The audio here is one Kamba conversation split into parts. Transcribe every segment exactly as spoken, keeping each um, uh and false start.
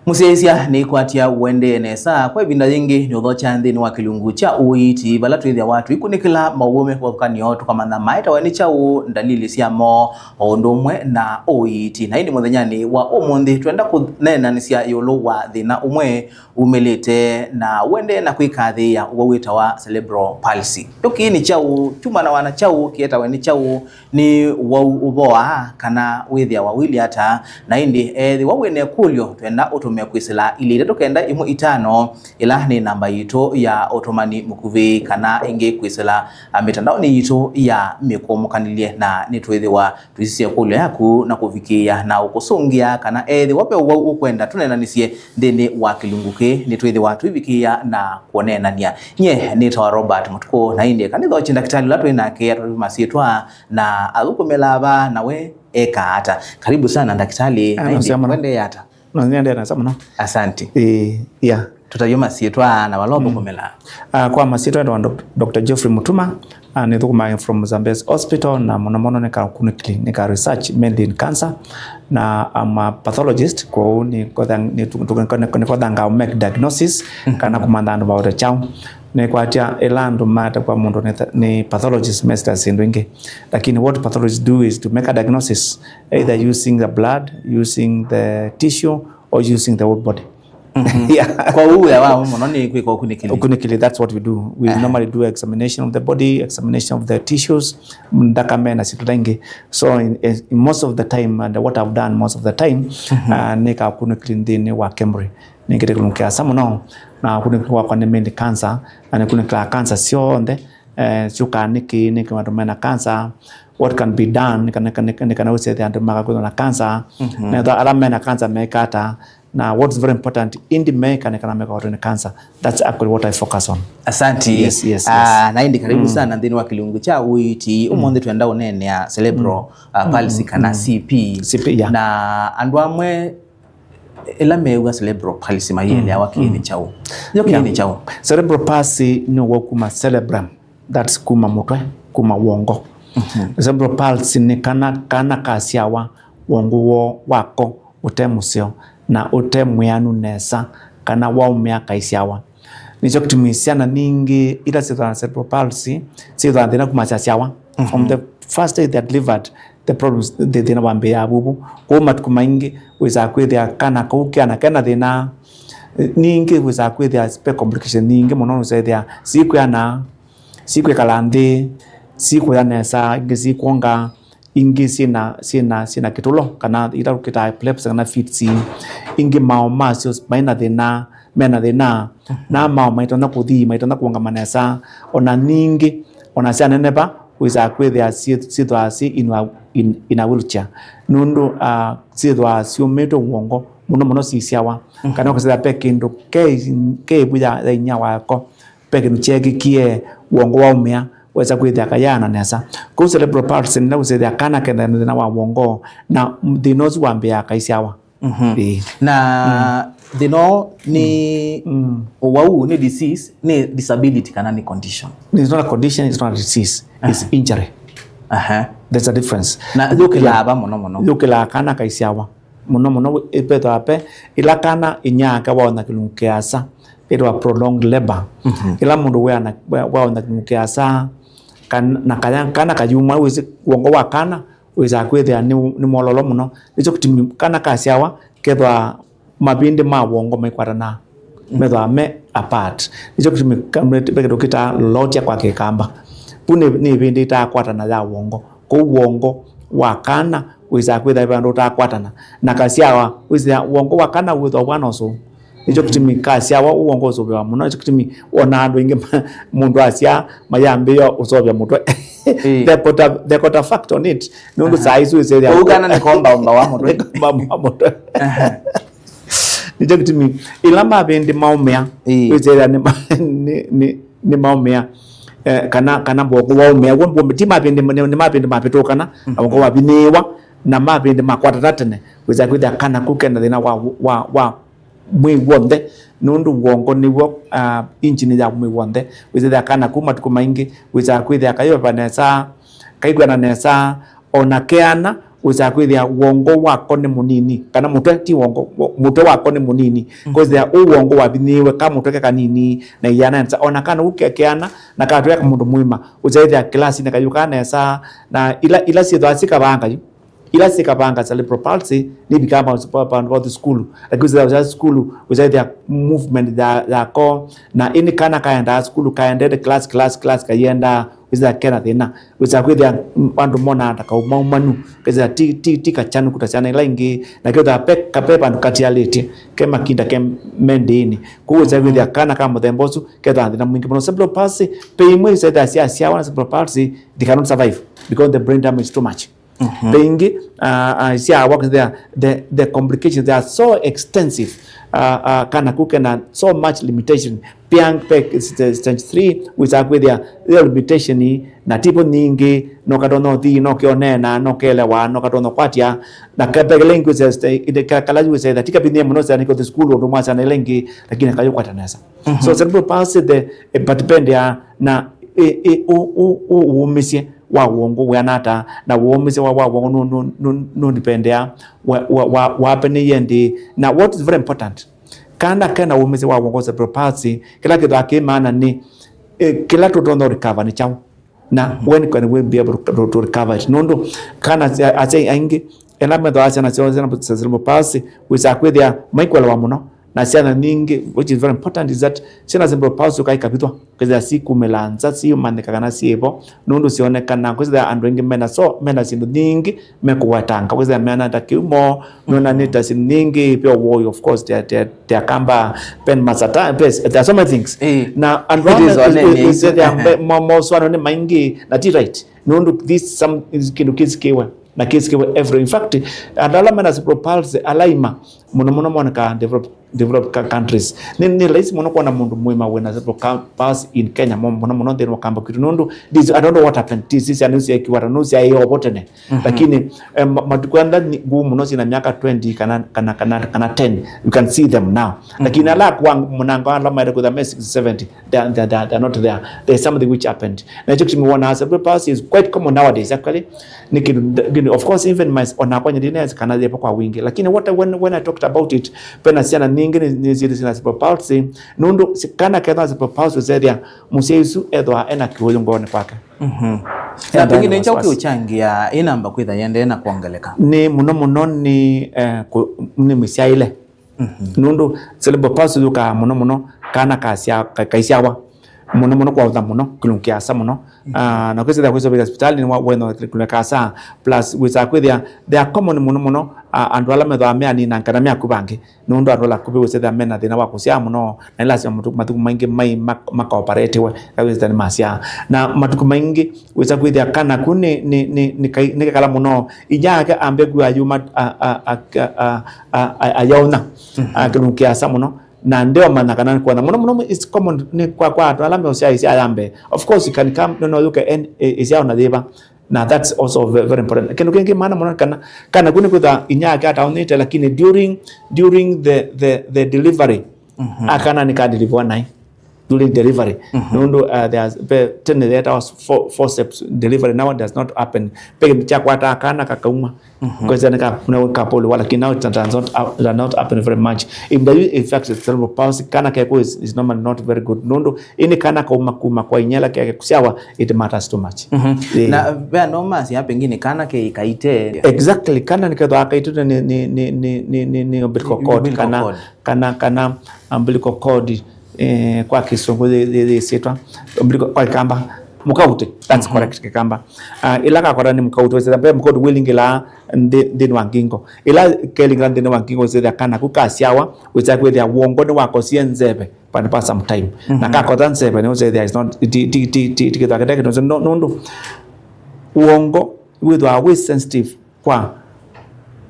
Mũsyaĩĩsya nĩkwatya ũendee nesa. Kwa ĩvinda yĩngĩ nĩũthokya nthĩnĩ wa kĩlungu kya ũiiti, vala twĩthĩawa tũikunĩkĩla maũvoo me kĩvathũkany'o, tũkamanya maetawa nĩ kyaũ, ndalili syamo, o ũndũ ũmwe na ũiiti. Na ĩndĩ mũthenyanĩ wa ũmũnthĩ, twenda kũneenanĩsya ĩũlũ wa thĩna ũmwe umĩlĩte na ũendee na kwĩkathĩĩa ũwau wĩtawa cerebral palsy. Kyo kĩĩ nĩ kyaũ? Kyumanawa na kyaũ? Kĩetawe nĩ kyaũ? Nĩ ũwau ũvoaa kana wĩthĩawa ũilyĩ ata? Na ĩndĩ ethĩwa wĩ na ĩkũlyo, twenda ũtũme kwĩsĩla ilĩ itatũ kenda ĩmwe itano, ĩla nĩ namba yitũ ya ũtũmani mũkuvĩ, kana ĩngĩ kwĩsĩla, a, mĩtandaonĩ yitũ ya mĩkũmũkanĩlye, na nĩtwĩthĩwa tũisisya ĩkũlyo yaku na kũvikĩĩa na ũkũsũngĩa kana ethĩwa ve ũwau ũkwenda tũneenanĩsye nthĩnĩ wa kĩlungu kĩĩ, nĩtwĩthĩwa tũivikĩĩa na kũneenany'a. Nyie nĩtawa Robert Mũtukũ, na ĩndĩ kanitha ũkyi ndakĩtalĩ ũla twĩ nake atũtavye masyĩtwa na athũkũmĩlaa va, na we ekaa ata. Karibu sana ndakĩtalĩ. Ah, na ĩndĩ nũseo mũno. Wendee ata? No, nĩendee nesa mũno. Asante. Eh, yeah. Tũtavye masyĩtwa na vala ũthũkũmĩlaa. Ah, kwa masyĩtwa nĩtawa Doc-, Doctor Geoffrey Mutuma. Ah, nĩthũkũmaa from Zambezi Hospital, na mũno mũno nĩkaa clinically, nĩkaa research mainly in cancer. Na I'm a pathologist, kwoou nĩkotha-, nĩtu-, nĩkothangaa make diagnosis, kana kũmantha andũ vaũte kyaũ. Nĩkwatya ĩla andũ matakw'a mũndũ nĩ th-, nĩ pathologist mesĩta syĩndũ ingĩ. Lakini what pathologists do is to make a diagnosis, either using the blood, using the tissue, or using the whole body. Yeah. Kwa ũu wĩa wa mũno nĩ kwĩka ũkunĩkĩli. Ũkunĩkĩli, that's what we do. We normally do examination of the body, examination of the tissues, nthakame na syĩndũ ingĩ. So in, in most of the time, and what I've done most of the time, uh, nĩkaa ũkunĩkĩli nthĩnĩ wa KEMRI. Nĩkĩte kĩlungu kĩasa mũno, na ũkunĩkĩli wakwa nĩ mainly cancer, na nĩkunĩkĩlaa cancer syonthe, eh, syũkaa nĩkĩ, nĩkĩ andũ mena cancer, what can be done, nĩ kana, nĩ kana, nĩ kana ũsethĩa andũ makakwĩthwa na cancer, na ala mena cancer mekata, na what's very important, ĩndĩ meka nĩ kana mekawatwe nĩ cancer. That's actually what I focus on. Asante. Yes, yes, yes. Ah, na ĩndĩ karibu sana nthĩnĩ wa kĩlungu kya ũiiti. Ũmũnthĩ twenda ũneenea cerebral, ah, palsy kana C P. C P, yeah. Na andũ amwe ĩla meew'a cerebral palsy mayĩeleawa kĩĩ nĩ kyaũ? Yo kĩĩ nĩ kyaũ? Cerebral palsy nĩ ũwau kuma cerebrum, that's kuma mũtwe, kuma wongo. Cerebral palsy nĩ kana, kana kasyawa wongo woo wako ũte mũseo na ũte mwĩanu nesa, kana waũmĩa kaisyawa. Nĩkyo kĩtumi syana nyingĩ ila syĩthĩawa na cerebral palsy syĩthĩawa na thĩna kuma syasyawa. From the first day they are delivered, the problems, the thĩna wambĩĩaa vuvu. Kwoou matukũ maingĩ wĩsaa kwĩthĩa kana kau keana kena thĩna. Ningĩ wĩsaa kwĩthĩa ve complication nyingĩ mũno, wĩsaa kwĩthĩa sikwĩana, sikwĩkala nthĩ, sikũya nesa, ingĩ sikwonga, ingĩ syĩna, syĩna, syĩna kĩtũlo, kana ila tũkĩtaa epilepsy kana fits, ingĩ mao masyo mai na thĩna, mena thĩna, na mao maitonya kũthi, maitonya kũũngama nesa. Ona ningĩ, ona syanenepa, wĩsaa kwĩthĩa syĩ-, syĩthwaa syĩ in a, in, in a wheelchair, nũndũ, ah, syĩthwaa syũmĩtwe wongo mũno mũno sisyawa, kana ũkasĩthĩa ve kĩndũ ke, ke ĩvu ya, ya inyia wako, ve kĩndũ kyeekĩkie, wongo waũmĩa, wesa kwĩthĩa kayaana nesa. Kwoou cerebral palsy nĩla ũsĩthĩa kana kena thĩna wa wongo, na thĩna ũsu wambĩĩaa kaisyawa. Ĩĩ. Na thĩna ũũ nĩ ũwau, nĩ disease, nĩ disability kana nĩ condition? It's not a condition, it's not a disease. It's injury. Aha. There's a difference. Na yũkĩlaa va mũno mũno? Yũkĩlaa kana kaisyawa. Mũno mũno ĩvethwa ve ĩla kana inyia wake waonya kĩlungu kĩasa, ĩtawa prolonged labor. Ĩla mũndũ weana, we-, waonya kĩlungu kĩasa, kan-, na kaya-, kana kayuma, wĩsĩ wongo wa kana wĩsaa kwĩthĩa nĩ, nĩ mwololo mũno. Nĩkyo kĩtumi kana kasyawa kethwa mavĩndĩ ma wongo maikwatana, methwa me apart. Nĩkyo kĩtumi ka-, ve kĩndũ kĩtaa lotya kwa Kĩkamba. Vu nĩ, nĩ ĩvĩndĩ ĩtaakwatana ya wongo. Kwoou wongo wa kana wĩsaa kwĩthĩa ve vandũ ũtaakwatana. Na kasyawa, wĩsĩa wongo wa kana wĩthwa vwana ũsũu. Nĩkyo kĩtumi kasyawa ũwongo ũsũvĩawa mũno. Nĩkyo kĩtumi wona andũ aingĩ ma-, mũndũ asyaa mayambĩĩa ũsovya mũtwe. Ĩĩ. They put a, they got a fact on it. Nũndũ saa isu wĩsĩthĩa ũu kana nĩ kombaũmba wa mũtwe. Nĩ kombaũmba wa mũtwe. Nĩkyo kĩtumi ĩla mavĩndĩ maũmĩa, ĩĩ, wĩsĩthĩa nĩ ma-, nĩ, nĩ, nĩ maũmĩa, eh, kana, kana wongo waũmĩa. W'o mbũmbi, ti mavĩndĩ, nĩ, nĩ mavĩndĩ mavĩtũkana, na wongo wavinĩĩwa, na mavĩndĩ makwatana tene, wĩsaa kwĩthĩa kana kau kena thĩna wa, wa, wa mwĩĩ w'onthe, nũndũ wongo nĩw'o, ah, engine ya mwĩĩ w'onthe. Wĩsĩthĩa kana kau matukũ maingĩ, wĩsaa kwĩthĩa kayĩveva nesa, kaikw'ana nesa, o na keana, Wĩsaa kwĩthĩa wongo wako nĩ mũnini, kana mũtwe, ti wongo, mũtwe wako nĩ mũnini. Kwĩthĩa ũ wongo wavinyĩĩwe, ka mũtwe ke kanini, na iana nesa. Ona kana ũke keana, na katweka mũndũ mũima, wĩsaa kwĩthĩa kĩlasinĩ kayũkaa nesa, na ila, ila syĩthwa sikavanga yu. Ila sikavanga cerebral palsy, nivikaa pa, pa, pa, pa sukulu. Lakini wĩsaa sukulu, wĩsaa kwĩthĩa movement ya, yako, na ĩnĩ kana kaendaa sukulu, kaendete class, class, class, kaiendaa, wĩsaa kena thĩna. Wĩsaa kwĩthĩa andũ monaa ta kaũmaũmanu, kethĩa ti, ti, ti kachanu kũta syana ila ingĩ, na kethĩa pe, kape vandũ katialĩtye, ke makinda ke me ndĩĩnĩ. Kwoou wĩsaa kwĩthĩa kana ka mũthemba ũsu kethĩa thĩna mwingĩ mũno. Cerebral palsy, pe imwe isethĩa syasyawa na cerebral palsy, they cannot survive because the brain damage is too much. Ve ingĩ, uh, uh, syawa kethĩa the, the complications, they are so extensive, uh, uh, kana kũkena so much limitation. Piang pek stage three, wĩsaa kwĩthĩa ĩyo limitation ii, na tivo nyingĩ, no katonya ũthi, no kĩoneena, no kelewa, no katonya kwatya, na kepekele ingĩ wĩsaa kala wĩsaa ĩtha tikavinyie mũno, sya nĩko the school ũndũ mwasya na ila ingĩ, lakini kayũkwata nesa. So cerebral palsy the, eh, but depend ya na ĩ, ĩ, ũ, ũ, ũ, ũũmĩsye wa wongo wĩana ata, na ũũmĩsye wa, wa wongo nũ, nũ, nũ, nũndipendea wa, wa, wa, wapeneiye ndi. Na what is very important, kana kena ũũmĩsye wa wongo, cerebral palsy, kĩla kĩthwa kĩ maana nĩ, eh, kĩla tũtonya recover nĩ kyaũ, na when can we be able to, to recover it? Nũndũ kana asyai aingĩ ela methwa syana syao syana cerebral palsy, wĩsaa kwĩthĩa maikwelewa mũno, na syana nyingĩ, which is very important, is that syana cerebral palsy ũkaikavithwa, kwĩthĩa sikumĩla nza, siumanyĩka kana syĩvo, nũndũ syonekana, kwĩthĩa andũ aingĩ mena, so, mena syĩndũ nyingĩ mekũwetanga, kwĩthĩa meana ta kĩumo, nona nĩ ta syĩndũ nyingĩ, pia woi, of course, they are, they are, they are kamba, pen masata, pes, there are so many things. Eh. Na andũ ame, is one name, kwĩthĩa moswano nĩ maingĩ, na ti right. Nũndũ this some, kĩndũ kĩsikiwe na kĩsikiwe every. In fact, andũ ala mena cerebral palsy, ala ima, mũno mũno monekaa developed, developed cou-, countries. Nĩ, nĩ laisi mũno kwona mũndũ mũima wĩna cerebral palsy in Kenya, mo-, mũno mũno nthĩnĩ wa kamba kwitũ. Nũndũ this, I don't know what happened. This is a news ya kiwata, news ya yobo tene. Lakini, eh, ma-, matukũ anda nguu mũno sina myaka twenty kana, kana, kana, kana ten, you can see them now. Lakini ala kwa mũnango ala maere kwĩtha me sixty, seventy, they are, they are, they are, they are not there. There's something which happened. Na hicho kitu muona, cerebral palsy is quite common nowadays, actually. Ni kitu, kitu, of course, even my, ona kwa nyingine kana yepo kwa wingi. Lakini what I, when, when I talked about it, pena syana nyingi ni, ni zile zina cerebral palsy. Nũndũ si-, kana ketha cerebral palsy, zethia mũsyai ũsu ethwa ena kĩũyũ ngoonĩ kwake. Na pengine nĩ kyaũ kĩũchangia ĩ namba kwĩtha yendee na kwongeleka? Nĩ mũno mũno nĩ, eh, kũ-, nĩ mĩsyaĩle. Nũndũ cerebral palsy yũkaa mũno mũno kana kasya-, ka-, kaisyawa mũno mũno kwa ũtha mũno, kĩlungu kĩasa mũno. Ah, na kwĩsĩthĩa kwĩsovika hospitali nĩ wa-, wena kĩlungu kĩasa, plus wĩsaa kwĩthĩa they are common mũno mũno, ah, andũ ala methwa meanina kana me akuvĩ angĩ. Nũndũ andũ ala akuvĩ wĩsĩthĩa mena thĩna wa kũsyaa mũno, na ĩlasima matu-, matukũ maingĩ mai mak-, makaoperatiwe, ĩla wĩsĩthĩa nĩ masyaa. Na matukũ maingĩ wĩsa kwĩthĩa kana ku nĩ, nĩ, nĩ, nĩ kai-, nĩ kekala mũno, inya yake ambe ku ayuma, a, a, a, a, a, a, ayaũnya, a, kĩlungu kĩasa mũno, na ndeomanya kana nĩ kwona. Mũno mũno it's common nĩ kwa, kwa andũ ala meũsyaa ĩsyaa ya mbee. Of course, it can come, no, no, you can, ĩ-, ĩsyaona yĩva. Na that's also ve-, very important. Kĩndũ kĩngĩ maana mũno kana, kana ku nĩ kwĩthwa inya yake ataũnyĩte, lakini during, during the, the, the delivery, akana nĩ ka deliver naĩ during delivery. Nũndũ, uh, there's, pe, tene there was four, four steps delivery. Now it does not happen. Pe kĩndũ kya kwata akana kakauma. Kwĩsĩa nĩ ka, nĩ ka polio, lakini now it does not, uh, does not happen very much. Even the, in fact, cerebral palsy, kana keko is, is normally not very good. Nũndũ ĩnĩ kana kauma kuma kwa inyela keke kusyawa, it matters too much. Yeah. Na ve andũ masya pengine kana ke kaite. Exactly, kana nĩ kethwa kaite nĩ, nĩ, nĩ umbilical cord, umbilical kana cord. Kana, kana umbilical cord, eh, kwa Kĩsũngũ yĩ-, yĩ-, yĩsĩtwa umbilical, kwa Kĩkamba, mũkaute. That's correct, Kĩkamba. Ah, ĩla kakora nĩ mũkaute, wĩsĩtha ve mũkaute wĩlingĩla nthĩ-, nthĩnĩ wa ngingo. Ĩla kelingĩla nthĩnĩ wa ngingo, wĩsĩtha kana ku kasyawa, wĩsa kwĩthĩa wongo nĩ wakosie nzeve, but for some time. Na kakotha nzeve, nĩ wĩsĩtha it's not, ti, ti, ti, ti, ti kĩthwa kĩte kĩndũ, no, nũndũ wongo wĩthwa wĩ sensitive kwa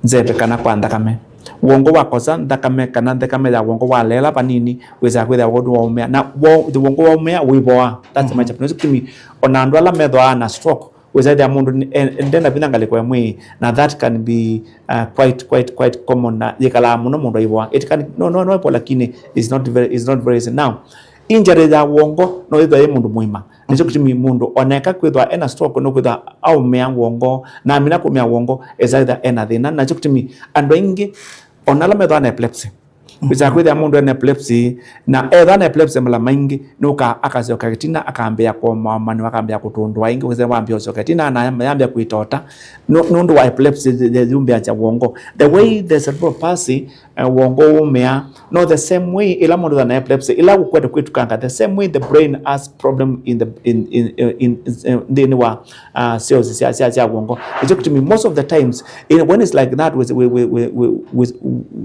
nzeve kana kwa nthakame. Wongo wakosa nthakame kana nthakame ya wongo waleela vanini, wĩsaa kwĩthĩa wongo nĩwaũmĩa. Na wo-, wongo waũmĩa wĩvoa. That's the major. Nĩsyo kĩtumi ona andũ ala methwaa na stroke, wĩsaa kwĩthĩa mũndũ nĩ-, e-, ndena vinya ngalĩko ya mwĩĩ, na that can be, uh, quite, quite, quite common, na yĩkalaa mũno mũndũ aivoa. It can, no, no, no, ipo, lakini it's not very, it's not very easy. Now, Injury ya wongo no ĩthwa yĩ mũndũ mũima. Nĩkyo kĩtumi mũndũ oneka kwĩthwa ena stroke, no kwĩthwa aũmĩa wongo, na amina kũmĩa wongo, esa ĩtha ena thĩna. Nakyo kĩtumi andũ aingĩ, ona ala methwa na epilepsy, wĩsa kwĩthĩa mũndũ ena epilepsy, na etha na epilepsy mala maingĩ, nũka akasyoka kĩtina, akambĩa kũomaomanĩwa, akambĩa kũtũndũa ĩngĩ, wĩsa wambĩa ũsyoka kĩtina, na yambĩa kwĩtota, nũ-, nũndũ wa epilepsy, the, the, yumbĩa cha wongo. The way the cerebral palsy, eh, wongo ũmĩa, no the same way ĩla mũndũ na epilepsy, ĩla ũkwete kwĩtukanga, the same way the brain has problem in the, in, in, in, in, in, nthĩnĩ wa, uh, cells sya, sya, sya wongo. Nĩkyo kĩtumi most of the times, in, when it's like that, with, with, with,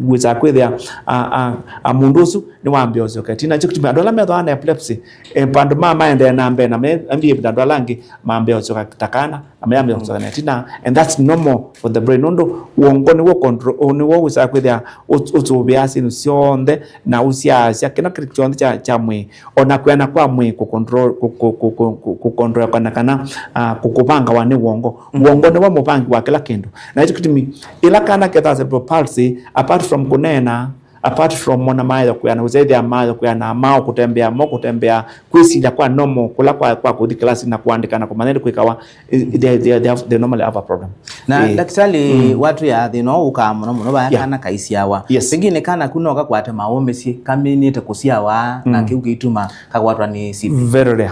wĩsa kwĩthĩa, uh, uh, uh, mũndũ ũsu nĩwambĩa ũsyoka kĩtina. Nĩkyo kĩtumi andũ ala methwa na epilepsy, eh, vandũ ma maendee na mbee na me, ambie andũ ala angĩ mambĩa ũsyoka ta kana, na mayambĩa kũsakana ĩtina, and that's normal for the brain. Nũndũ wongo nĩw'o control, nĩw'o wĩsaa kwĩthĩa ũt-, ũtũvĩaa syĩndũ syonthe na ũsyaasya kĩla kĩndũ kyonthe kya, kya mwĩĩ, ona kwĩana kwa mwĩĩ kũcontrol, kũ-, kũ-, kũ-, kũ-, kũ-, kũcontrol kana, kana, ah, kũkũvangawa nĩ wongo. Wongo nĩw'o mũvangi wa kĩla kĩndũ. Na nĩkyo kĩtumi, ĩla kana kethaa cerebral palsy, apart from kũneena, apart from mona mayo kwĩana, ũsethĩa mayo kwĩana, mao kũtembea, mo kũtembea, kwĩsilya kwa normal, kũla kwa, kwa kũthi kĩlasi na kũandĩka na kũmanya ĩndĩ kwĩkawa, i-, i-, they, they, they have, they normally have a problem. Na, eh, ndakitali, mm, watwĩa thĩna ũũ ũkaa mũno mũno vaya, yeah, kana kaisyawa. Yes. Pengine kana ku no kakwate maũũ mĩsyĩ, kaminĩte kũsyawa, na, mm, kĩu kĩituma kakwatwa nĩ C P. Very rare.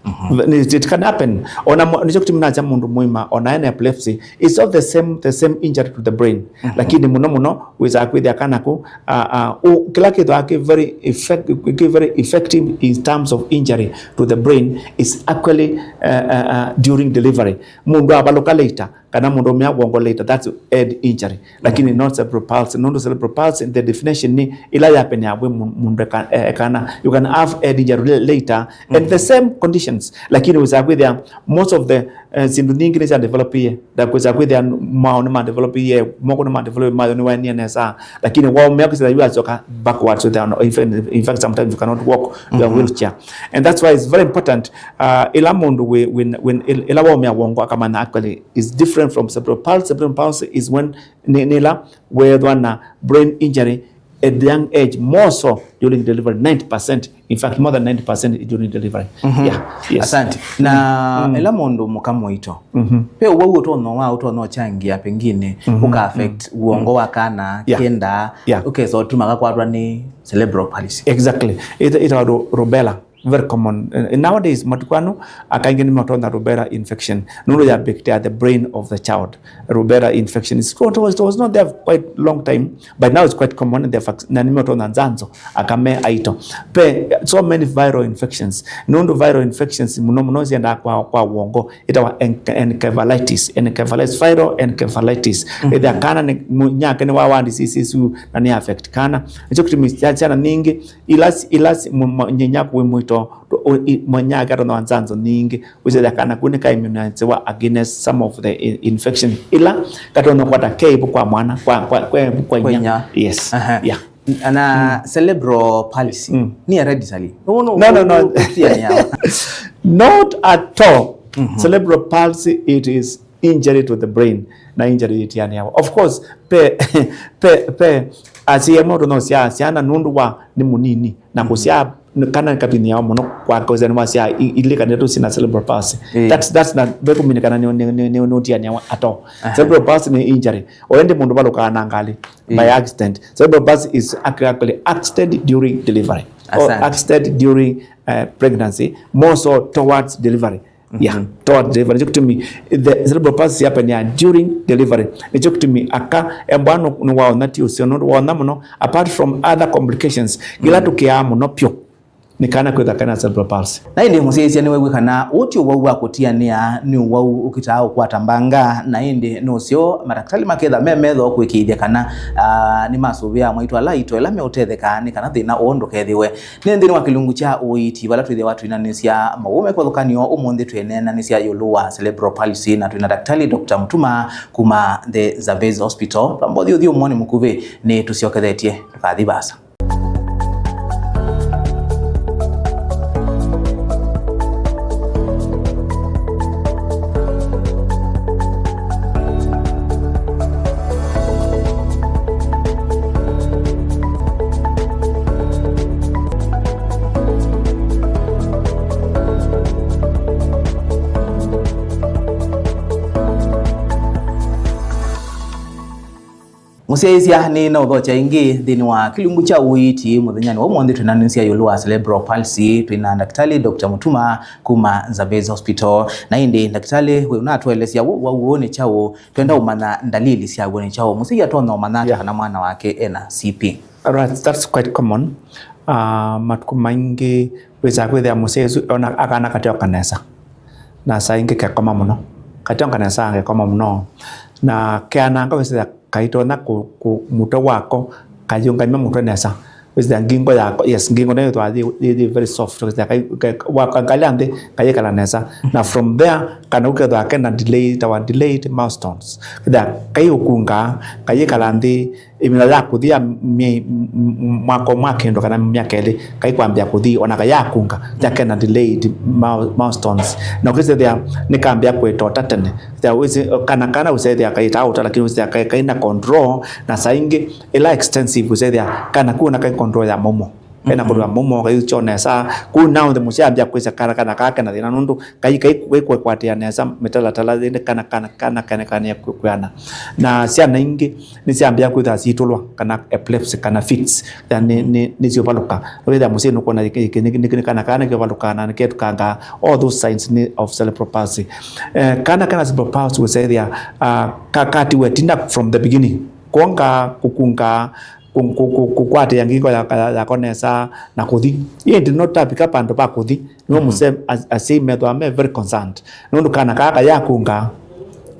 Mhm. It, it can happen. Ona mo-, nĩkyo kĩtumi nakya mũndũ mũima, ona ena epilepsy, it's not the same, the same injury to the brain. Mhm. Lakini mũno mũno, wĩsaa kwĩthĩa kana ku, uh, uh, u-, kĩla kĩthwa kĩ very effect-, kĩ very effective in terms of injury to the brain is actually, uh, uh, uh, during delivery. Mũndũ avalũka later, kana mũndũ aũmĩa wongo later, that's head injury. Lakini not cerebral palsy. Nũndũ cerebral palsy, the definition nĩ ĩla yapenea wĩ mu-, mũndũ eka-, e-, ekana. You can have head injury la-, later, and the same conditions. Lakini wĩsaa kwĩthĩa most of the, eh, syĩndũ nyingĩ nĩsya developie. Ndakwĩsaa kwĩthĩa mao nĩma developie, moko nĩma developie, mayo nĩwaenie nesa. Lakini waũmĩa kwĩsĩla yu asyoka backwards with an, in fact, in fact, sometimes you cannot walk, you are wheelchair. And that's why it's very important, uh, ĩla mũndũ wĩ, wĩ, wĩ, ĩla waũmĩa wongo akamanya actually is different from cerebral palsy. Cerebral palsy is when nĩ, nĩ ĩla weethwa na brain injury at the young age, more so during delivery, ninety percent. In fact, more than ninety percent during delivery. Yeah, yes. Asante. Na ĩla mũndũ mũka mũito, ve ũwau ũtonya wa, ũtonya ũchangia pengine ũka affect wongo wa kana, kenda ũkesa ũtuma kakwatwa nĩ cerebral palsy. Exactly. Ĩta, ĩtawa ru-, rubella. Very common. Eh, nowadays, matukũ anu, aka aingĩ nĩmatonya rubella infection. Nũndũ ya bacteria, the brain of the child. Rubella infection. It was, it was not there for quite long time, but now it's quite common. The vac-, na nĩmatonya nzanzo, aka me aito. Pe, so many viral infections. Nũndũ viral infections, mũno mũno, siendaa kwa, kwa wongo. Ĩtawa enc-, encephalitis. Encephalitis, viral encephalitis. Ĩthĩa kana nĩ, mũnyake nĩ wa, wa disease isu, na nĩ affect kana. Nĩkyo kĩtumi syana nyingĩ, Ila, ila si-, mu-, mu-, nyenyaku wĩ mũito, tũ-, ũ-, i-, mwenyake atonya nzanzo nyingĩ, wĩsĩthya kana kũu nĩka immunizewa against some of the i-, infection. Ila katonya kwata ke ĩvu kwa mwana, kwa, kwa, kwa ĩvu kwa inya. Kwa inya. Yes. Aha. Yeah. N-, na cerebral palsy, nĩ hereditary? No, no, no. Not at all. Cerebral palsy, it is injury to the brain, na injury itianĩawa. Of course, pe, pe, pe, asyai amwe ũtonya ũsyaa syana nũndũ wa nĩ mũnini, na kũsyaa kana kavinĩawa mũno kwa kũsyaa nĩ wasyaa i-, ilĩ kana itatũ syĩna cerebral palsy. That's, that's not, vekumini kana nĩ, nĩ, nĩ, nĩ, nĩ ũtianĩawa at all. Cerebral palsy nĩ injury. O ĩndĩ mũndũ valũkaa na ngalĩ by accident. Cerebral palsy is ac-, actually accident during delivery. Or accident during, uh, pregnancy, more so towards delivery. Yeah, toward delivery. Nĩkyo kĩtumi the cerebral palsy yapenea during delivery. Nĩkyo kĩtumi aka embwa nũ-, nĩwaona ti ũseo, nũndũ waona mũno, apart from other complications, kĩla tũkĩaa mũno pyũ nĩ kana kwĩthwa kena cerebral palsy. Na ĩndĩ mũsyaĩĩsya nĩwew'e kana ũũ ti ũwau wa kũtianĩa, nĩ ũwau ũkitaa ũkwata mbanga, na ĩndĩ nĩ ũseo matakĩtalĩ maketha me metho kũĩkĩĩthya kana, ah, nĩmasũvĩa mwaitũ ala aito ĩla meũtetheka nĩ kana thĩna ũũ ndũkethĩwe. Nĩ nthĩnĩ wa kĩlungu kya ũiiti vala twĩthĩawa twĩnanĩsya maũũ me kĩvathũkany'o. Ũmũnthĩ twĩneenanĩsya ĩũlũ wa cerebral palsy na twĩna Daktari Doctor Mutuma kuma The Zambezi Hospital. Twamba ũthi ũthi ũmwoni mũkuvĩ, nĩ tũsyokethetye, ndũkathi vaasa. Mũsyaĩĩsya, nĩ na ũthokya ĩngĩ nthĩnĩ wa kĩlungu kya ũiiti mũthenyanĩ wa ũmũnthĩ. Twĩnanĩsya ĩũlũ wa cerebral palsy, twĩna ndakĩtalĩ Doctor Mutuma kuma Zambezi Hospital. Na ĩndĩ ndakĩtalĩ, we ũnatũelesya w'o waw'o nĩ kyaũ? Twenda ũmanya ndalili syaw'o nĩ kyaũ? Mũsyai atonya ũmanya ata, yeah, kana mwana wake ena C P? Alright, that's quite common. Uh, matukũ maingĩ wĩsaa kwĩthĩa mũsyai ũsu ona akana kateoka nesa, na saa ingĩ kekoma mũno, kateonga nesa, gekoma mũno, na keananga wĩsĩthĩa kaitonya kũ, kũ, mũtwe wako kayĩũngamya mũtwe nesa. Wĩsĩthĩa ngingo yako, yes, ngingo nayo ĩthwa yĩ, yĩ, yĩ very soft. Wĩsĩthĩa kai, kai, wakangalia nthĩ, kayĩkala nesa. Na from there, kana ũkethwa kena delay, tawa delayed milestones. Wĩsĩthĩa kaiũkunga, kayĩkala nthĩ, ĩmila ya kũthi ya myei, m-, m-, mwaka ũmwe kĩndũ kana myaka ĩlĩ, kaikwambĩa kũthi, ona kayakunga, ya kena delayed mile-, milestones. Na ũkĩsethĩa nĩkambĩa kwĩtota tene. Kana, kana ũsethĩa kaitaa ũta, lakini ũsethĩa kai, kaina control, na saa ingĩ ĩla extensive ũsethĩa kana kuna kai control ya maumo. Kaina kũndũ ya maumo, kaiucho nesa. Kuu nao nthĩ mũsyambĩa kwĩsya kana, kana kake na thĩna nũndũ kai, kai, kaikwatĩa nesa mĩtalatala ĩndĩ kana, kana, kana, kana, kana kwĩana. Na syana ingĩ nĩsyambĩa kwĩthwa syitũlwa, kana epilepsy, kana fits, yani nĩ, nĩsyũvalũka. Wĩthĩa mũsyĩ nũkwona kana kana nĩkĩvalũkaa na nĩketũkangaa. All those signs nĩ of cerebral palsy. Eh, kana kana cerebral palsy ũsethĩa, ah, ka, katiwe tina from the beginning. Kwonga, kũkunga, kũ, kũ, kũ, kũkwatĩa ngingo ya, ya, yako nesa na kũthi. Ĩndĩ no tapika pandũ pa kũthi, no mũse as-, asyai methwa me very concerned. Nũndũ kana kaa kayakunga,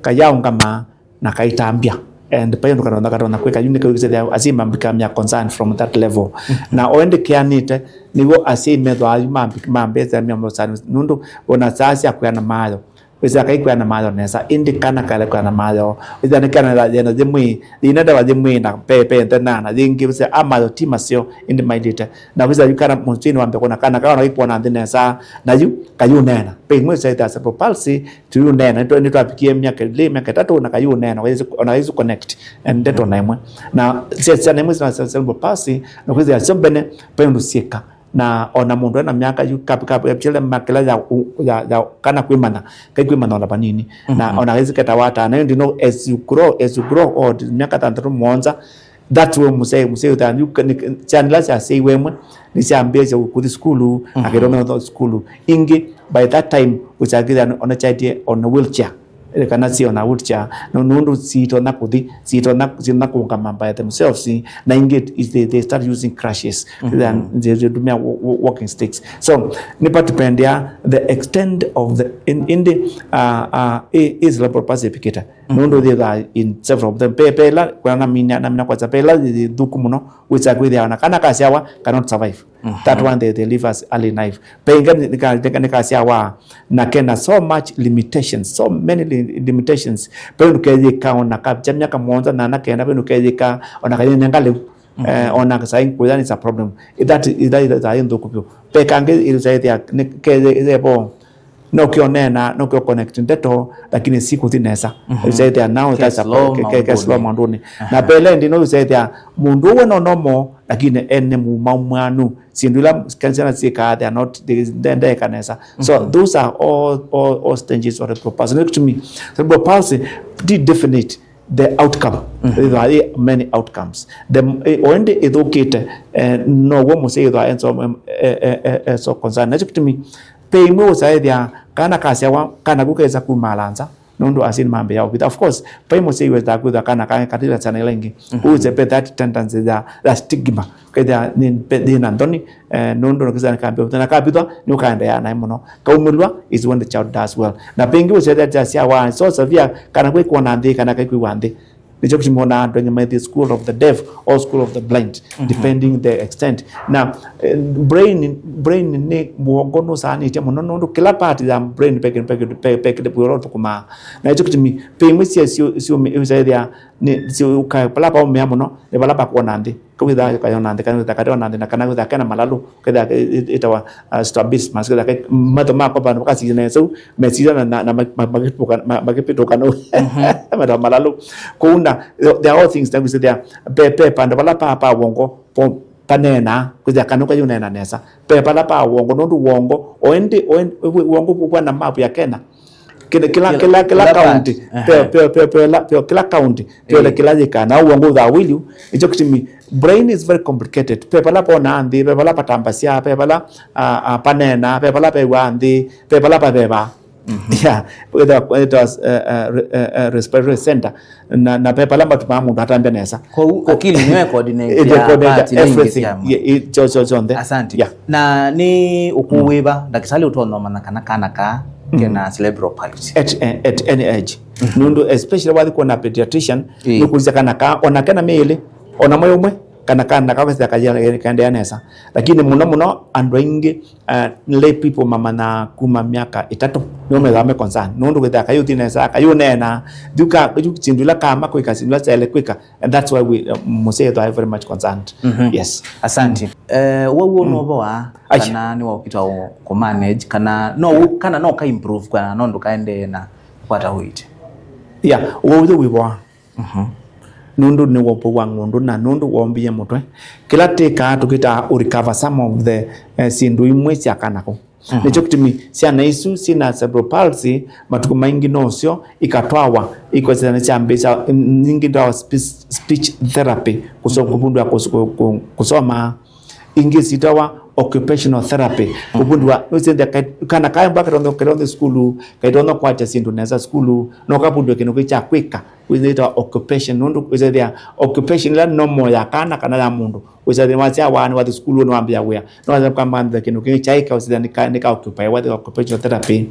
kayaũngama, na kaitambya. And paĩ ũndũ katonya, katonya kwĩka, yu nĩkawĩkĩsĩthya asyai mambika mya concern from that level. Na o ĩndĩ keanĩte, nĩw'o asyai methwa ayu mambika, mambĩsya mya concern, nũndũ ona saa sya kwĩana mayo, wĩsĩa kaikwĩana mayo nesa, ĩndĩ kana kale kwĩana mayo. Wĩsĩa nĩ kana yena yĩmwe, yĩna ndawa yĩmwe na pepe nthena, na yĩngĩ wĩsĩa amayo ti maseo, ĩndĩ mailĩte. Na wĩsĩa yu kana mũsyĩ nĩwambĩa kwona kana kaona kaikwona nthĩ nesa, na yu kayũneena. Pe imwe syaitha cerebral palsy, tuyũneena, nĩtwa-, nĩtwavikie myaka ĩlĩ, myaka ĩtatũ, na kayũneena, ona kayĩsu connect, eh, ndeto na ĩmwe. Na sya-, syana imwe sina cerebral palsy, na kwĩsĩa syo mbene, pe ũndũ syĩka. Na ona mũndũ ena myaka yu kap-, kap-, kapitile makĩla ya u-, ya, ya kana kwĩmanya, kaikwĩmanya ona vanini. Na ona kaisiketa watana, you know, as you grow, as you grow old, myaka thanthatũ mũonza, that's when mũsei, mũsei ũthanyu, chanila syaseiwe ĩmwe, nĩsyambĩĩsya kũthi sukulu, na kĩtũmĩa sukulu. Ingĩ, by that time, ũsyakĩthya ona kyaĩtye on a wheelchair. Ĩle kana si on a wheelchair, no, nũndũ sitonya kũthi, sitonya, sitonya kũũngama by themselves, na ingĩ is they, they start using crutches, then they, they tumia wa-, wa-, walking sticks. So, nĩpatupendea the extent of the, in, in the, uh, uh, i-, is cerebral palsy ĩvikĩte. Nũndũ they are in several of them. Pe, pe ĩla, kwĩna namina, namina kwanza, pe ĩla yĩ thũku mũno, wĩsa kwĩthĩa ona kana kasyawa cannot survive. That one they, they live as early life. Pe ĩngĩ nĩka-, nĩka-, nĩkasyawa na kena so much limitations, so many li-, limitations. Pe ndũkeyĩka ona kapya myaka mũonza na ana kenda, pe ndũkeyĩka ona kanyanya ngaleu. Eh, ona saa ingĩ kũya is a problem. That, that, that, that is thũku vyũ. Pe kangĩ ĩsaĩthĩa nĩ keyĩvo. No kĩonena, no kĩo connect ndeto, lakini si kũthi nesa. It's either now that's a slow ke-, ke-, ke slow maũndũnĩ. Na pele ndi no it's either mũndũ ũwe no normal, lakini ene mũmau mwanu. Syĩndũ ila syana syĩkaa, they are not, they, they, ndeka nesa. So those are all, all, all stages of cerebral palsy. Look to me. Cerebral palsy, di definite the outcome. There are many outcomes. The, eh, o ĩndĩ ĩthũkĩte, eh, now'o mũsyai ĩthwa enso, em, eh, eh, eh, eh, so concern. Nakyo kĩtumi, pe imwe ũsaĩthya kana kasyawa, kana kũkesa kumala nza, nũndũ asyai nĩmambĩĩa ũvitha. Of course, pe mũsyai wĩtaa kwĩthwa kana ka-, katĩla syana ila ingĩ. Ũse pe that tendency ya, ya stigma. Kethĩa nĩ, pe-, nĩ na nthoni, eh, nũndũ nĩkĩsa nĩkambĩĩa ũvitha. Na kavithwa, nĩũkaendeea naĩ mũno. Kaumĩlwa is when the child does well. Na pengĩ ũsethĩa syawa so severe, kana kwĩkwona nthĩ, kana kaikwĩwa nthĩ. Nĩkyo kĩtumi wonaa andũ aingĩ maithi school of the deaf or school of the blind, depending the extent. Na, eh, brain, brain nĩ, wongo nũsaanĩtye mũno, nũndũ kĩla part ya brain pe kĩndũ, pe kĩndũ, pe, pe kĩndũ wĩra ũthũkũmaa. Na nĩkyo kĩtumi pe imwe sya syo, syo, syo, syo, nĩ, syo, ũka-, pala paũmĩa mũno, nĩ pala pakwona nthĩ. Kau wĩthaa kayona nthĩ, kana wĩthaa katĩ ona nthĩ, na kana wĩthaa kena malalũ, kethĩa ĩ-, ĩ-, ĩtawa, uh, strabismus, kethĩa ke-, matho makwa vandũ makasisya nesa ũu, mesisya na, na, na ma-, ma-, makĩpũka-, ma-, makĩpĩtũka nau. Metawa malalũ. Kũu na, there are all things that we say there. Pe, pe, pandũ vala pa, pa wongo, po, paneenaa, kwĩthĩa kana kayũneena nesa. Pe pala pa wongo, nũndũ wongo, o ĩndĩ, o ĩndĩ, wĩ-, wongo ũkwona map ya Kenya. Kĩla, kĩla, kĩla, kĩla county, part. Pe, pe, pe, pe, la, pe, kĩla county, pe, eh, kĩla yĩka. Na ũw'o ngũthaa wĩlyu, nĩkyo kĩtumi, brain is very complicated. Pe pala ponaa nthĩ, pe pala patambasya, pe pala, ah, ah, panena, pe pala pew'aa nthĩ, pe pala pavevaa. Yeah, it was, uh, uh, re-, uh, uh, respiratory center. Na, na pe pala matumaa mũndũ atambya nesa. Kwoou akili nĩyo ĩcoordinate, ĩcoordinate parts iria ingĩ everything sya mwĩĩ. Yeah, i-, kyo, kyo, kyonthe. Asante. Yeah. Na nĩ ũkũũ wĩva ndakĩtalĩ ũtonya ũmanya kana kana kaa kena cerebral palsy? At, eh, at any age. Nũndũ especially wathi kuona pediatrician, nũkũlĩsya kana kaa ona kena mĩĩ ĩlĩ, ona mwei ũmwe, kana kana kakasya kaendeea nesa. Lakini mũno mũno andũ aingĩ, uh, lay people mamanyaa kuma myaka ĩtatũ nĩo methĩawa me concern. Nũndũ kwĩthĩa kayũthi nesa, kayũneena, yu ka, yu syĩndũ ila kaama kwĩka, syĩndũ ila syaĩle kwĩka, and that's why we, uh, mũsyai ethĩawa very much concerned. Yes. Asante. Eh, wau ũnovoa kana nĩwaũkita kũmanage, kana no, kana no ka improve, kana no ndũkaendee na kwata ũiiti? Yeah, wau wĩvoa. Nũndũ nĩ wombo wa ng'ũndũ na nũndũ wombie mũtwe, kĩla tĩkaa tũkĩtaa ũ recover some of the, eh, syĩndũ imwe sya kana kũ. Nĩkyo kĩtumi syana isu syĩna cerebral palsy matukũ maingĩ nosyo ikatwawa, ikwĩsĩla nĩsyambĩĩsya, nyingĩ ndawa speech, speech therapy, kũso-, kũvundũa kũs-, kũ-, kũ-, kũsoma. Ingĩ sitawa occupational therapy. Kũvundũa, nũsĩnthĩa kai-, kana kaemba kaitonya, kaitonya sukulu, kaitonya kwatya syĩndũ nesa sukulu, no kavundũe kĩndũ kĩ kya kwĩka, wĩsĩtawa occupation. Nũndũ wĩsĩthĩa occupation ĩla normal ya kana, kana ya mũndũ, wĩsĩthĩa wasyawa, nĩwathi sukulu, nĩwambĩa wĩa, nĩwathi kũmantha kĩndũ kĩngĩ kyaĩka, wĩsĩthĩa nĩka, nĩka occupy, wathi occupational therapy.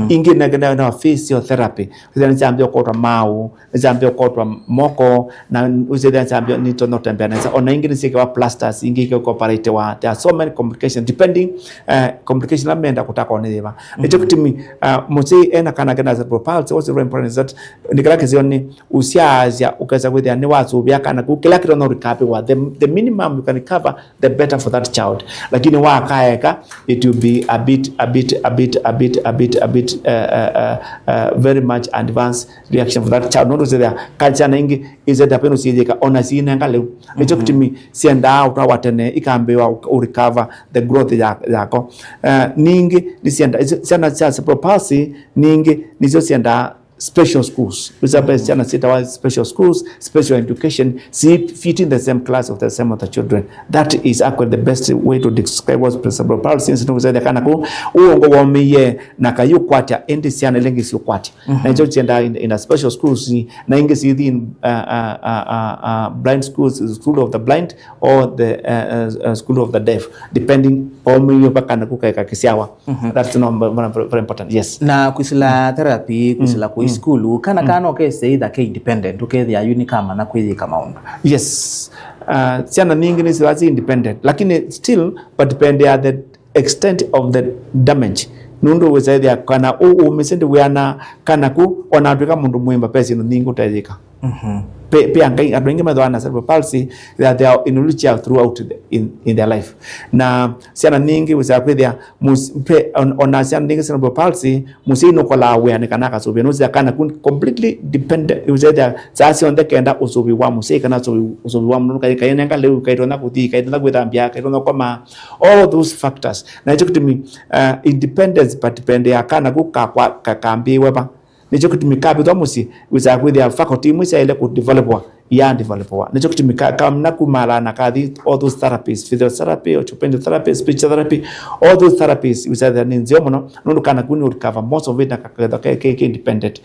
Ingĩ nĩkĩtawa physiotherapy, wĩsĩthĩa nĩsyambĩa kũtwa maũ, nĩsyambĩa kũkotwa moko, na wĩsĩthĩa nĩsyambĩa nĩtonya kũtembea nesa. Ona ingĩ nĩsyĩkĩwa plasters, ingĩ ikĩoperatiwa. There are so many complications, depending, eh, complication ĩla meenda kũtakwa nĩ yĩva. Nĩkyo kĩtumi, ah, mũsyai ena kana kena cerebral palsy, what's very important is that nĩ kĩla kĩseo nĩ ũsyaasya ũkesa kwĩthĩa nĩwasũvĩa kana kũu kĩla kĩtonya recoverwa. The, the minimum you can recover, the better for that child. Lakini wakaeka, it will be a bit, a bit, a bit, uh, uh, uh, uh, very much advanced reaction for that child. Nũndũ wĩsĩthĩa kana syana ingĩ, ĩsĩthĩa peno syĩyĩka, ona siinenga lĩu. Nĩkyo kĩtumi syendaa ũtwawa tene, ikambĩĩwa ũ-, ũ recover the growth ya, yako. Uh, ningĩ, nĩsyenda, syana sya cerebral palsy, ningĩ, nĩsyo syendaa special schools. Wĩsĩthĩa syana syĩtawa special schools, special education, si fit in the same class of the same other children. That is actually the best way to describe what cerebral palsy is. Nĩwĩsĩthĩa kana kũu, ũongo womĩie na kayũkwatya, ĩndĩ syana ila ingĩ siũkwatya. Na nĩkyo kyendaa in, in a special schools, na ingĩ sithi in, uh, uh, uh, uh, uh, blind schools, school of the blind, or the, uh, uh, uh, school of the deaf, depending, omĩie va kana kũkaeka kĩsyawa. That's number one, very, very important. Yes. Na kwĩsĩla therapy, kwĩsĩla kũi sukulu, kana kana ũkesĩ either ke independent, ũkethĩa yu nĩkamanya kwĩyĩka maũndũ. Yes. Uh, syana nyingĩ nĩsĩthĩawa syĩ independent, lakini still, but dependea the extent of the damage. Nũndũ wĩsĩthĩa kana ũ, ũmĩsĩ ndĩwĩana kana kũ, ona atwĩka mũndũ mũĩmba, ve syĩndũ nyingĩ ũteyĩka. Pe, pe angai, andũ aingĩ methĩawa na cerebral palsy, they are, they are in wheelchair throughout the, in, in their life. Na syana nyingĩ wĩsĩthĩa kwĩthĩa, mus-, pe, on, ona syana nyingĩ cerebral palsy, mũsyai nũkolaa wĩa nĩ kana akasũvĩe. Nũsĩthĩa kana kũ completely dependent, wĩsĩthĩa saa syonthe kenda ũsũvĩ wa mũsyai kana ũsũvĩ, ũsũvĩ wa mũndũ, kai, kainenga lĩu, kaitonya kũthi, kaitonya kwĩthambya, kaitonya kũkoma, all those factors. Na nĩkyo kĩtumi, uh, independence, but depend ya kana kũ kakwa, ka, kambĩĩwe va. Nĩkyo kĩtumi kavĩtwa mũsyĩ, wĩsaa kwĩthĩa faculty imwe syaĩle kũdevelopwa, iyadevelopwa. Nĩkyo kĩtumi ka, kamina kumaalaa na kathi all those therapies, physiotherapy, occupational therapy, speech therapy, all those therapies, wĩsaa nĩ nzeo mũno, nũndũ kana kũ nĩ recover most of it na kakethwa ke, ke, ke independent.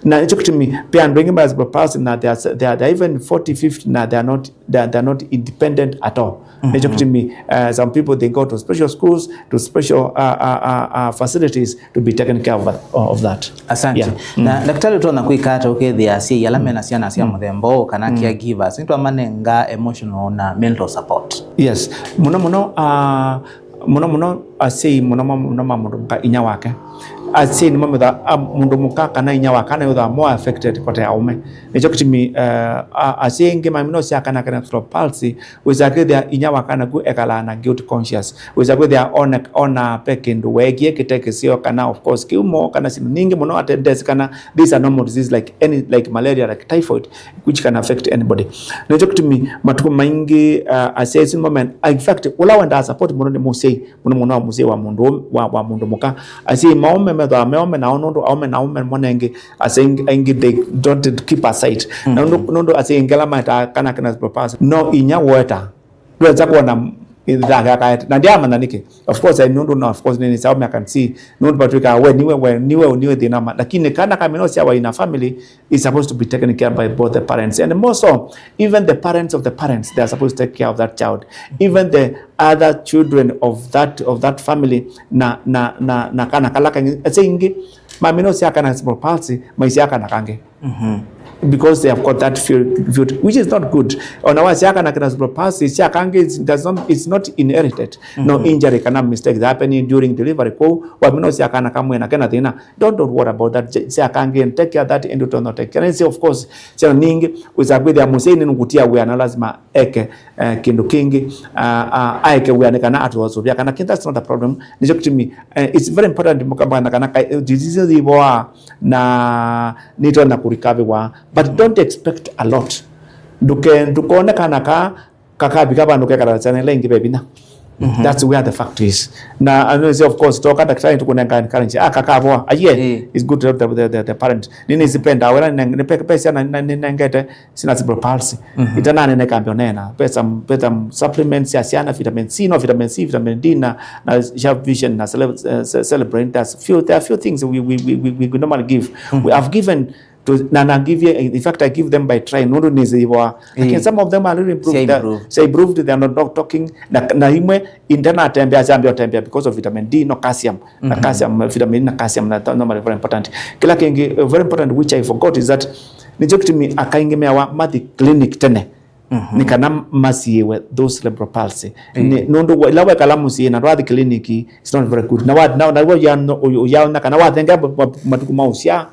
Na nĩkyo kĩtumi, pe andũ aingĩ ma cerebral palsy na they are, they are, they are even forty, fifty na they are not, they are, they are not independent at all. Nĩkyo kĩtumi, uh, some people they go to special schools, to special, uh, uh, uh, uh, facilities to be taken care of, of that. Asante. Yeah. Na ndakĩtalĩ, ũtonya kwĩka ata ũkethĩa asyai ala mena syana sya mũthemba ũũ kana caregivers, nĩtwamanenga emotional na mental support? Yes. Mũno mũno, uh, mũno mũno asyai mũno ma, mũno ma mũndũ mũka inya wake. Asyai nĩmamĩtha, a, mũndũ mũka kana inya wa kana yũthaa more affected kote aũme. Nĩkyo kĩtumi, uh, a, asyai aingĩ mamino sya kana kana cerebral palsy, wĩsaa kwĩthĩa inya wa kana kũ ekalaa na guilt conscious. Wĩsaa kwĩthĩa ona, ona pe kĩndũ weekie kĩte kĩseo, kana of course kĩumo, kana syĩndũ nyingĩ mũno, ate ndesi kana these are normal diseases like any, like malaria, like typhoid, which can affect anybody. Nĩkyo kĩtumi matukũ maingĩ, uh, asyai asu nĩmame-, in fact, ũla wendaa support mũno nĩ mũsyai, mũno mũno wa mũsyai wa mũndũ, wa, wa mũndũ mũka. Asyai maũme methwa meome nao, nũndũ aũme na aũme mone ĩngĩ, ase ĩngĩ, aingĩ they don't keep aside. Na nũndũ, nũndũ ase ĩngĩ ala meta kana kena propose. No inya weta. Ndweza kuona ithaka kaete. Na ndiamanya nĩkĩ. Of course, I don't know. Of course, nini sawa, I can see. Nũndũ patwika we niwe, we niwe, niwe thĩna ma. Lakini kana kamino syawa in a family is supposed to be taken care by both the parents. And more so, even the parents of the parents, they are supposed to take care of that child. Even the other children of that, of that family, na, na, na, na kana kala kangi. Ase ingi, mamino sya kana cerebral palsy, maisya kana kangi. Because they have got that fear, fear, which is not good. Ona wa sya kana kena cerebral palsy, sya kangi, it does not, it's not inherited. No injury kana mistake that happening during delivery. Kwa wamino sya kana kamwe na kena thina, don't, don't worry about that. Sya kangi and take care of that and don't take care. And say, of course, sya ningi, uza kwithia musei ni ngutia wia na lazima eke, eh, kindu kingi, ah, ah, aeke wia ni kana atuosuvia kana kintu, that's not a problem. Nicho kitumi, eh, it's very important mukamba na kana ka, eh, disease iboa na nitonya kurikaviwa, but don't expect a lot. Nduke, ndukone kana ka, kakavika vandu kekala syana ila ingi ve vinya. That's where the fact is. Na, and you say, of course, toka daktari tukunenga encourage. Ah, kakavoa. Ah, yeah, it's good to help the, the, the, the parent. Nini sipenda, wela ni, ni pe, pe syana, na, ni nengete, sina cerebral palsy. Itanane ne kambi onena. Pe some, pe some supplements ya syana, vitamin C, no vitamin C, vitamin D, na, na sharp vision, na cele-, eh, ce-, cerebrain. There's few, there are few things we, we, we, we, we normally give. We have given to, na, na give you, in fact, I give them by try. Nundu ni ziwa. Lakini some of them are really improved. They are improved. They improved, they are not, not talking. Na, na imwe, indana atembea, siambi atembea because of vitamin D, no calcium. Na calcium, vitamin na calcium, na normally very important. Kila kingi, uh, very important, which I forgot, is that nicho kitumi akaingi meawa mathi clinic tene. Ni kana masiiwe those cerebral palsy. Ni, nundu wa, ila wekala musii na ndwathi clinic, it's not very good. Na wa, na, na wa ya no, u-, u-, ya na kana wathenga ma-, ma-, matuku ma usya,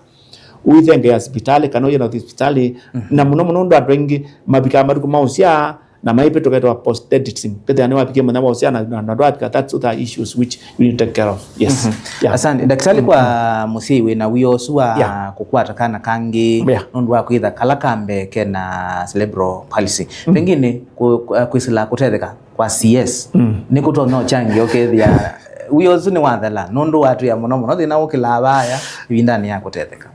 uithenge ya hospitali, kana uye na hospitali, na muno muno ndu andu aingi mavika matuku ma usya, na maipi tuketwa post editing. Kethia ni wapikie muthenya wa usya na, na, na ndwavika, that's other issues which we need to take care of. Yes. Yeah. Asante. Daktari, kwa musii wina wia usu wa kukwata kana kangi, nundu wa kwitha kala kambe kena cerebral palsy. Pengine ku-, ku-, kwisila kutetheka kwa C S. Ni kutonya uchangia ukethia wia usu ni wathela, nundu watwia muno muno thina ukilaa vaya ivindani ya kutetheka.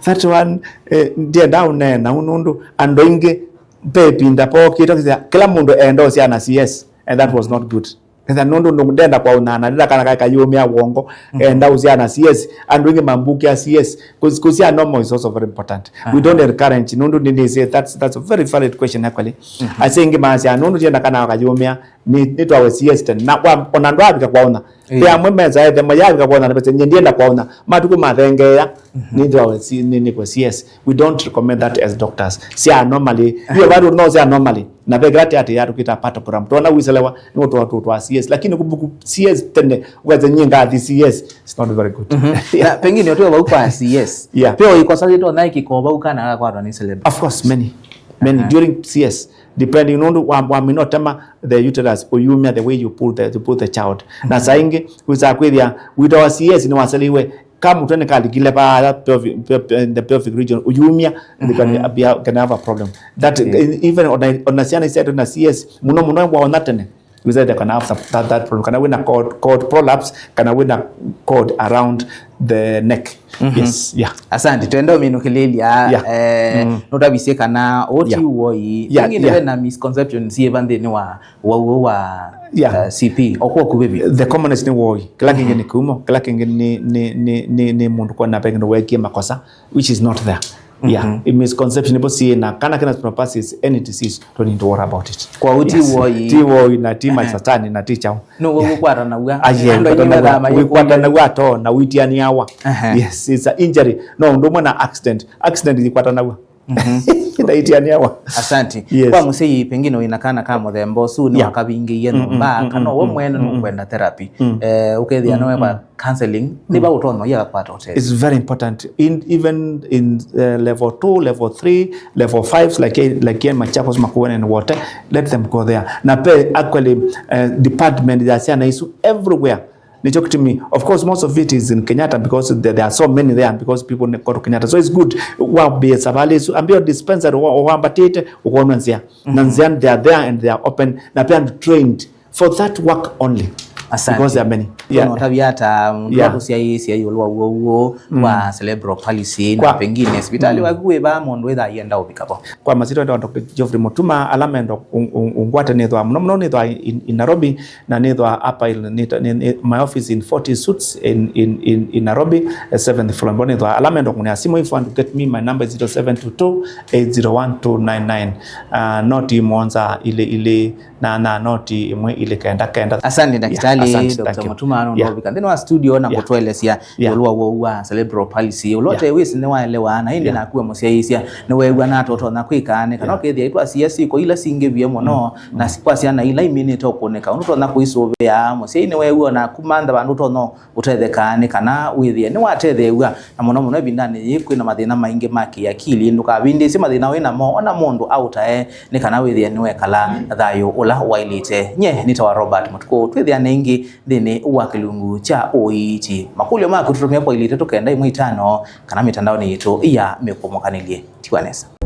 That one, eh, ndienda uneena, nundu andu aingi ve ĩvinda pokĩte kĩla mũndũ enda ũsyana C S, and that was not good. Ethĩwa nũndũ ndũ-, ndenda kwaũnana, ndenda kana kaĩ kayũmĩa wongo, enda ũsyana C S, andũ aingĩ mambukĩa C S, 'cause, 'cause ya normal is also very important. We don't encourage, nũndũ nĩ, nĩ, that's, that's a very valid question actually. Ase aingĩ maasya, nũndũ ndienda kana kayũmĩa, nĩ, nĩtwawe C S tene. Na wa, ona ndwavika kwaũna, ve amwe mesa ethema yavika kwaũna, na pesa ndienda kwaũna. Matukũ mathengeea, nĩtwawe C-, nĩ, nĩkwe C S. We don't recommend that as doctors. Sya normally. Hiyo bado no sya normally. Na ve kĩla teatĩ yatũkĩta patogram. Twona wiselewa, nĩ ũtwa, twa, twa C S. Lakini kubuku C S tene, ukaze nyie ngathi C S. It's not very good. Yeah. Na pengine ũtwe vau kwa C S. Yeah. Peo ikosa yĩtonya ĩkĩkova vau kana agakwatwa nĩ cerebral. Of course, many. Many. During C S, depending, nũndũ wa, wa minotema the uterus, ũyumya the way you pull the, you pull the child. Na saa ingĩ, wĩsaa kwĩthĩa, wĩtawa C S nĩ waseliwe, kamũtwe nĩ kalikile vaa pelvic, pe-, pe-, in the pelvic region, ũyumya, they can be, can have a problem. That, e-, even on a, on a syana isaitũ na C S, mũno mũno waona tene, we said they can have that, that, that problem. Kana wĩna cord, cord prolapse, kana wĩna cord around the neck. Yes, yeah. Asante, twenda ũminũkĩlĩlya, eh, nũtavisye kana ũti woi, pengine wĩna misconception syĩva nthĩnĩ wa wau wa, uh, C P, okwo kuvĩvya. The commonest nĩ woi, kĩla kĩngĩ nĩ kĩumo, kĩla kĩngĩ nĩ, nĩ, nĩ, nĩ, nĩ mũndũ kwona pengine weekie makosa, which is not there. Yeah, a misconception ipo si na kana kena spinopasis, any disease, don't need to worry about it. Kwa uti woi. Ti woi na ti masatani na ti chao. No, we kwata na wa. Aye, kwata na wa. We kwata na wa to na witiani awa. Yes, it's an injury. No, ndo mwana accident. Accident ikwata na wa. Ndaitiania wa. Asante. Yes. Kwa mũsyai pengine wĩna kana ka mũthemba ũsu nĩ wakavingĩie nyũmba, kana we mwene nũkwenda therapy. Eh, ũkethĩa nĩwe kwa counseling, nĩ va ũtonya ũia akakwata ũtethyo. It's very important. In, even in, uh, level two, level three, level five, like, like here in Machakos, Makueni and Wote, let them go there. Na pe actually, uh, department ya syana isu everywhere. Nĩkyo kĩtumi, of course, most of it is in Kenyatta because there, there are so many there because people go to Kenyatta. So it's good. Wambie savali isu, ambio dispensary wa, wambatĩte, ũkonwa nzĩa. Na nzĩa, they are there and they are open. Na pia trained for that work only. Asante. Because there are many. Yeah. Ũtavya ata mũndũ Yeah. atũsyaĩĩsya ĩũlũ wa w'o ũũ wa cerebral palsy na Kwa- pengine sivitalĩ waku wĩ vaa mũndũ ĩtha aienda ũvika vo? Kwa masyĩtwa nĩtawa Doctor Geoffrey Mutuma, ala menda ũ- ũ- ũngwata nĩthwa mũno mũno nĩthwa in, in Nairobi, na nĩthwa Upper Hill, nĩta- nĩ- nĩ- my office in forty Suites in, in, in, in Nairobi, eh, seventh floor. Mbo nĩthwa ala menda kũnĩa simũ, if you want to get me, my number is zero seven two two eight zero one two nine nine. Uh, noti mũonza ilĩ ilĩ na na noti ĩmwe ilĩ kenda kenda. Asante ndakitali Yeah, asante, Doctor thank you. Mutuma nũndũ Yeah. ũvika nthĩnĩ wa studio na Yeah. kũtũelesya Yeah. ĩũlũ wa w'o ũũ wa cerebral palsy. Ũla Yeah. ũte wĩsĩ nĩwaelewa, na ĩndĩ Yeah. naku we mũsyaĩĩsya nĩweew'a na tũtonya kwĩka nĩ kana Yeah. ũkethĩa itwasia syĩko ila singĩvie mũno na si- kwa syana ila iminĩte ũkũnĩka, ũndũ ũtonya kũisũvĩa. Mũsyai nĩweew'a naku mantha vandũ ũtonya ũtetheka nĩ kana wĩthĩe nĩwatetheew'a, na mũno mũno ĩvindanĩ yĩĩ kwĩna mathĩna maingĩ ma kĩakili. Ndũkavindĩsye mathĩna wĩ namo, ona mũndũ aũtae nĩ kana wĩthĩe nĩwekala thayũ ũla waĩlĩte. Nye nĩtawa Robert Mũtukũ, twĩthĩane ĩngĩ nthĩnĩ wa kĩlungu kya ũiiti. Makũlyo maku tũtũmĩe kwa ilĩ itatũ kenda ĩmwe itano kana mĩtandaonĩ yitũ ya mĩkũmũkanĩlye. Tiwa nesa.